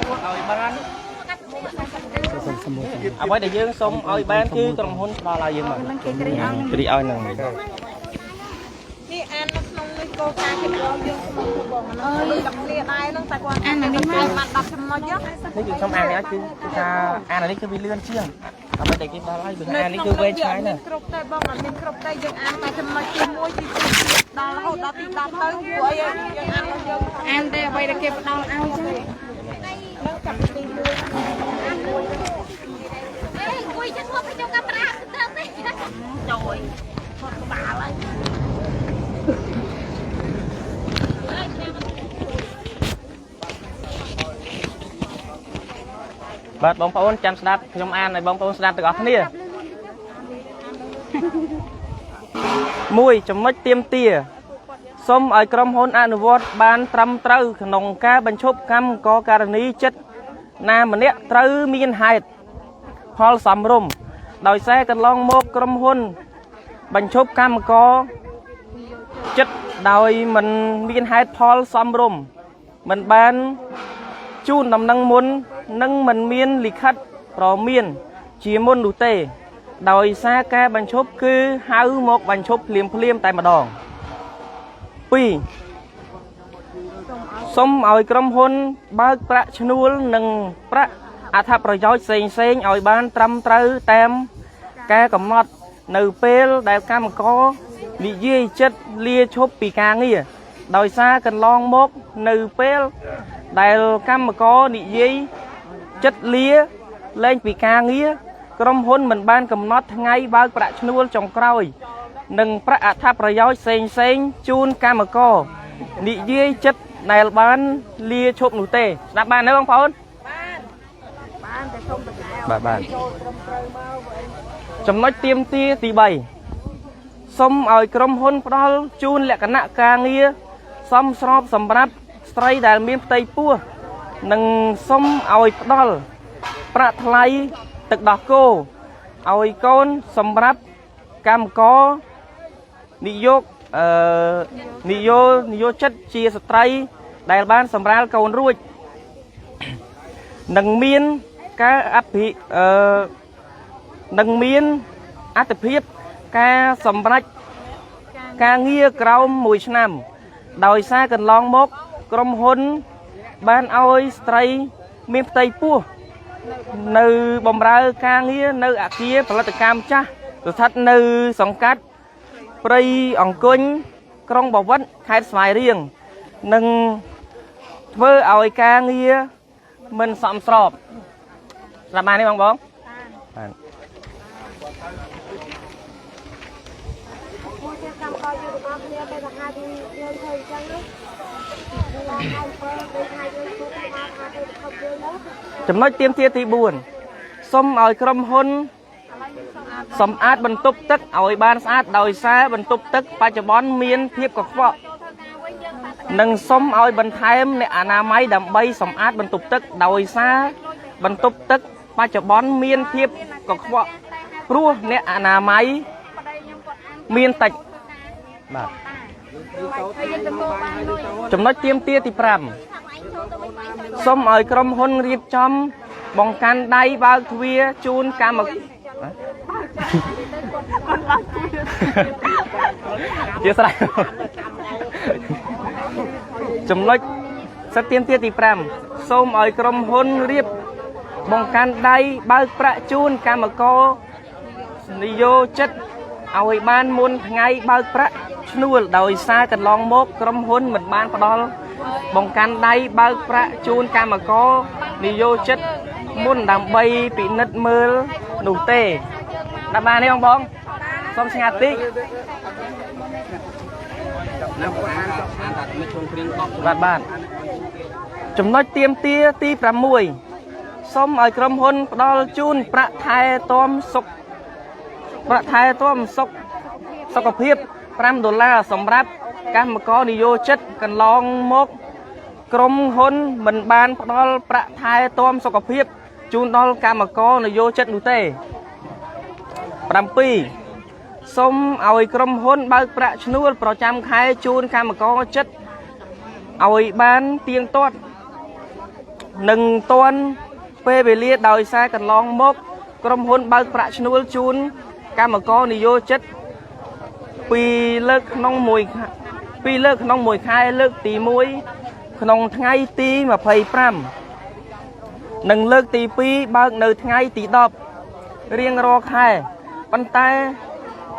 ឲ្យបានអ្វីដែលយើងសុំឲ្យបានគឺក្រុមហ៊ុនផ្ដល់ឲ្យយើងមក នឹងគេគ្រីឲ្យ គ្រីឲ្យហ្នឹង នេះអាននៅក្នុងនេះគោលការណ៍គេบอกយើងក្នុងបងហ្នឹងដូចតែគ្នាដែរហ្នឹងតែគាត់ អានអានេះមក បាន10ចំណុច នេះគឺខ្ញុំអាននេះគឺគឺថាអាននេះគឺវាលឿនជាងអ្វីដែលគេផ្ដល់ឲ្យវាអាននេះគឺវែងឆ្ងាយណាស់ គ្រប់តែបងអត់មានគ្រប់តែយើងអានតែចំណុចទី1ទី2ដល់រហូតដល់ទី10ទៅព្រោះអីយើងអានរបស់យើង អានតែអ្វីដែលគេផ្ដល់ឲ្យចឹង នឹងចាប់ទី1 អេអង្គុយចិត្តមកទៅចូលកាមេរ៉ាទៅទេចូលក្បាលហើយ បាទបងប្អូនចាំស្ដាប់ខ្ញុំអានឲ្យបងប្អូនស្ដាប់ទាំងអស់គ្នាមួយចំណុចទៀមទាសូមឲ្យក្រុមហ៊ុនអនុវត្តបានត្រឹមត្រូវក្នុងការបញ្ឈប់កម្មករករណីចិត្តណាម្នាក់ត្រូវមានហេតុផលសំរុំដោយសារកន្លងមកក្រុមហ៊ុន បញ្ឈប់កម្មករចិត្តដោយមិនមានហេតុផលសមរម្យមិនបានជូនដំណឹងមុននិងមិនមានលិខិតប្រមានជាមុននោះទេ ដោយសារការបញ្ឈប់គឺហៅមកបញ្ឈប់ភ្លាមភ្លាមៗតែម្ដង2សូមឲ្យក្រុមហ៊ុនបើកប្រាក់ឈ្នួលនិងប្រាក់អត្ថប្រយោជន៍ផ្សេងផ្សេងៗឲ្យបានត្រឹមត្រូវតាមការកំណត់នៅពេលដែលកម្មករនិយាយចិត្តលាឈប់ពីការងារដោយសារកន្លងមកនៅពេលដែលកម្មករនិយាយចិត្តលាលែងពីការងារក្រុមហ៊ុនមិនបានកំណត់ថ្ងៃបើកប្រាក់ឈ្នួលចុងក្រោយ និងប្រាក់អត្ថប្រយោជន៍ផ្សេងផ្សេងៗជូនកម្មករនិយាយចិត្តដែលបានលាឈប់នោះទេស្ដាប់បានទេបងប្អូន បានតែសុំតកែ បាទបាទចំណុចទៀមទាទី3សូមឲ្យក្រុមហ៊ុនផ្ដល់ជូនលក្ខណៈការងារសមស្របសម្រាប់ស្ត្រីដែលមានផ្ទៃពោះនិងសូមឲ្យផ្ដល់ប្រាក់ថ្លៃទឹកដោះគោឲ្យកូនសម្រាប់កម្មករនិយោគអឺនិយោនិយោជិតជាស្ត្រីដែលបានសម្រាលកូនរួច នឹងមានការអភិអឺនឹងមានអត្ថភាពការសម្រេចការងារក្រោម1ឆ្នាំ ដោយសារកន្លងមកក្រុមហ៊ុនបានឲ្យស្ត្រីមានផ្ទៃពោះនៅបំរើការងារនៅអគារផលិតកម្មចាស់ស្ថិតនៅសង្កាត់ព្រៃអង្គញក្រុងបាវិតខេត្តស្វាយរៀងនិងធ្វើឲ្យការងារ មិនសមស្របស្ដាប់បានទេបងបងបាន មួយទៀតកម្មករយើងទាំងអស់គ្នាពេលទៅហៅពីយើងធ្វើអញ្ចឹងណាឡើងហៅ7ពេលថ្ងៃយើងធ្វើទៅមកថាទៅខំយើងណា ចំណុចទៀមទាទី4សូមឲ្យក្រុមហ៊ុនសម្អាតបន្ទប់ទឹកឲ្យបានស្អាតដោយសារបន្ទប់ទឹកបច្ចុប្បន្នមានភាពកខ្វក់និងសូមឲ្យបន្ថែមអ្នកអនាម័យដើម្បីសម្អាតបន្ទប់ទឹកដោយសារបន្ទប់ទឹកបច្ចុប្បន្នមានភាពកខ្វក់ព្រោះអ្នកអនាម័យមានតិចបាទចំណុចទៀមទាទី5 សូមឲ្យក្រុមហ៊ុនរៀបចំបង្កាន់ដៃបើកទ្វារជូនកម្មជាស្រ័យចំណុចសិទ្ធិទាមទារទី5សូមឲ្យក្រុមហ៊ុនរៀបបង្កាន់ដៃបើកប្រាក់ជូនកម្មករនិយោជិតឲ្យបានមុនថ្ងៃបើកប្រាក់ឈ្នួលដោយសារកន្លងមកក្រុមហ៊ុនមិនបានផ្ដល់បង្កាន់ដៃបើកប្រាក់ជូនកម្មករនិយោជិតមុនដើម្បីពិនិត្យមើលនោះទេដល់បានទេបងបងសូមស្ងាត់តិចបាទបាទចំណុចទៀមទាទី6សូមឲ្យក្រុមហ៊ុនផ្ដល់ជូនប្រាក់ថែទាំសុខប្រាក់ថែទាំសុខសុខភាព5ដុល្លារសម្រាប់កម្មករនិយោជិតកន្លងមកក្រុមហ៊ុនមិនបានផ្ដល់ប្រាក់ថែទាំសុខភាពជូនដល់កម្មករនិយោជិតនោះទេ7សូមឲ្យក្រុមហ៊ុនបើកប្រាក់ឈ្នួលប្រចាំខែជូនកម្មករចិត្តឲ្យបានទៀងទាត់ និងទាន់ពេលវេលាដោយសារកន្លងមក ក្រុមហ៊ុនបើកប្រាក់ឈ្នួលជូនកម្មករនិយោជិតពីរលើកក្នុងមួយខែពីរលើកក្នុងមួយខែលើកទី1ក្នុងថ្ងៃទី25និងលើកទី2បើកនៅថ្ងៃទី10រៀងរាល់ខែប៉ុន្តែ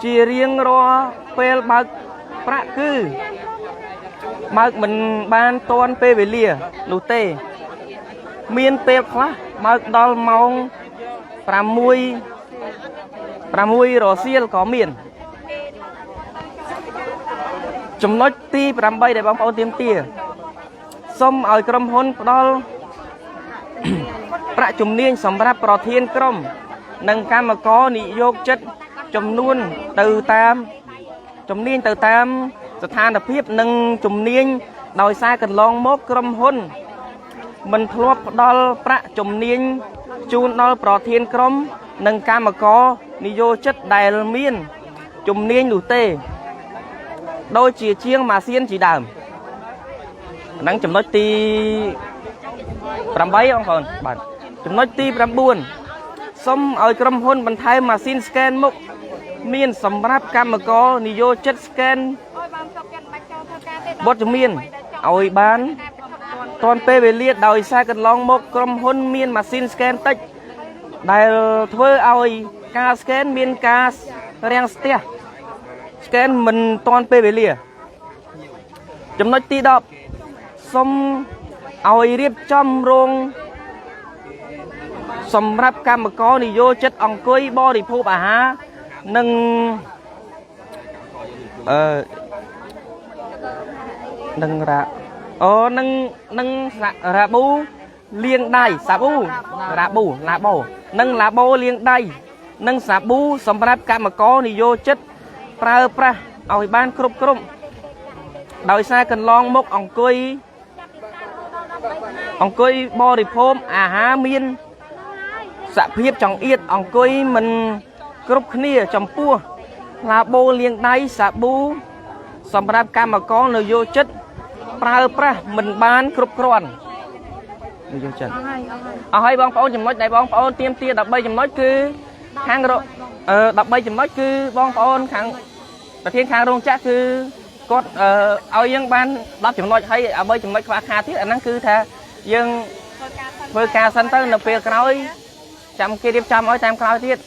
ជារៀងរាល់ពេលបើកប្រាក់គឺបើកមិនបានទាន់ពេលវេលានោះទេ មានពេលខ្លះបើកដល់ម៉ោង6 6រសៀលក៏មាន ចំណុចទី8ដែលបងប្អូនទាមទារសូមឲ្យក្រុមហ៊ុនផ្ដល់ ប្រាក់ជំនាញសម្រាប់ប្រធានក្រុម និងកម្មករនិយោជិតចំនួនទៅតាមជំនាញទៅតាមស្ថានភាពនិងជំនាញដោយសារកន្លងមកក្រុមហ៊ុន មិនធ្លាប់ផ្ដល់ប្រាក់ជំនាញជូនដល់ប្រធានក្រុម និងកម្មករនិយោជិតដែលមាន ជំនាញនោះទេ ដូចជាជាងម៉ាស៊ីនជាដើមហ្នឹងចំណុចទី8បងប្អូនបាទចំណុចទី9សូមឲ្យក្រុមហ៊ុនបន្ថែមម៉ាស៊ីន scan មុខមានសម្រាប់កម្មករនិយោជិត scan បទជំនាញឲ្យបានទាន់ពេលវេលាដោយសារកន្លងមកក្រុមហ៊ុនមានម៉ាស៊ីន scan តិចដែលធ្វើឲ្យការ scan មានការរាំងស្ទះ scan មិនទាន់ពេលវេលា ចំណុចទី10សូមឲ្យរៀបចំរោងសម្រាប់កម្មករនិយោជិតអង្គុយបរិភោគអាហារនិងអឺនឹងរ៉ាអូនឹងនឹងរ៉ាប៊ូលាងដៃសាប៊ូរ៉ាប៊ូឡាបូនិងឡាបូលាងដៃនិងសាប៊ូសម្រាប់កម្មករនិយោជិតប្រើប្រាស់ឲ្យបានគ្រប់គ្រប់ ដោយសារកន្លងមកអង្គុយអង្គុយបរិភោគអាហារមានសភាពចង្អៀតអង្គុយមិនគ្រប់គ្នាចំពោះឡាបូលាងដៃសាប៊ូសម្រាប់កម្មករនយោជិតប្រើប្រាស់មិនបានគ្រប់គ្រាន់នយោជិតអស់ហើយបងប្អូនចំណុចដែលបងប្អូនទៀមទា13ចំណុចគឺខាងរអឺ13ចំណុចគឺបងប្អូនខាងប្រធានខាងរោងចក្រគឺគាត់អឺឲ្យយើងបាន10ចំណុចហើយអ្វីចំណុចខ្វះខាតទៀតអាហ្នឹងគឺថាយើងធ្វើការសិនទៅនៅពេលក្រោយចាំគេរៀបចំឲ្យតាមក្រោយទៀត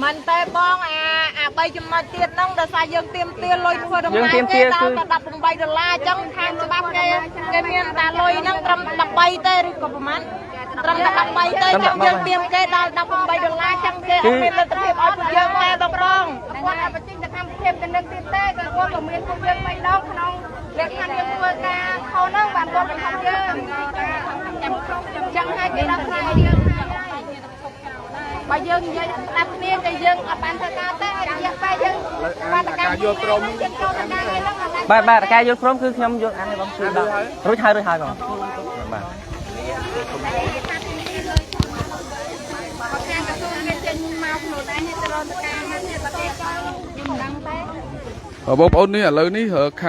មិនទេបងអាអា3ចំណុចទៀតហ្នឹងដោយសារយើងទៀមទាលុយធ្វើដំណើរគេដល់តែ18ដុល្លារអញ្ចឹងខាងច្បាប់គេគេមានតែលុយហ្នឹងត្រឹម13ទេឬក៏ប្រហែលត្រឹមតែ13ទេអញ្ចឹងយើងទៀមគេដល់18ដុល្លារអញ្ចឹងគេអត់មានលទ្ធភាពឲ្យពួកយើងទេបងបង គាត់អត់បញ្ចេញសកម្មភាពទៅនឹងទៀតទេក៏គាត់ក៏មានពួកយើងបីដងក្នុងលក្ខខណ្ឌយើងធ្វើការខុសហ្នឹងបានគាត់បង្ខំយើងចឹងហើយគេដោះស្រាយយើងហើយបើយើងនិយាយស្ដាប់គ្នាក៏យើងអត់បានធ្វើការទេហើយរយៈពេលយើងបាតកម្មយល់ព្រមយើងចូលទៅការហ្នឹងអត់បាន បាទបាទការយល់ព្រមគឺខ្ញុំយល់អានឲ្យបងជួយដល់រួចហើយរួចហើយបងបាទ ខាងក្រសួងគេចេញមកខ្លួនឯងឲ្យទៅរកតការហ្នឹងបើគេចូលខ្ញុំមិនដឹងទេ បងប្អូននេះឥឡូវនេះខាង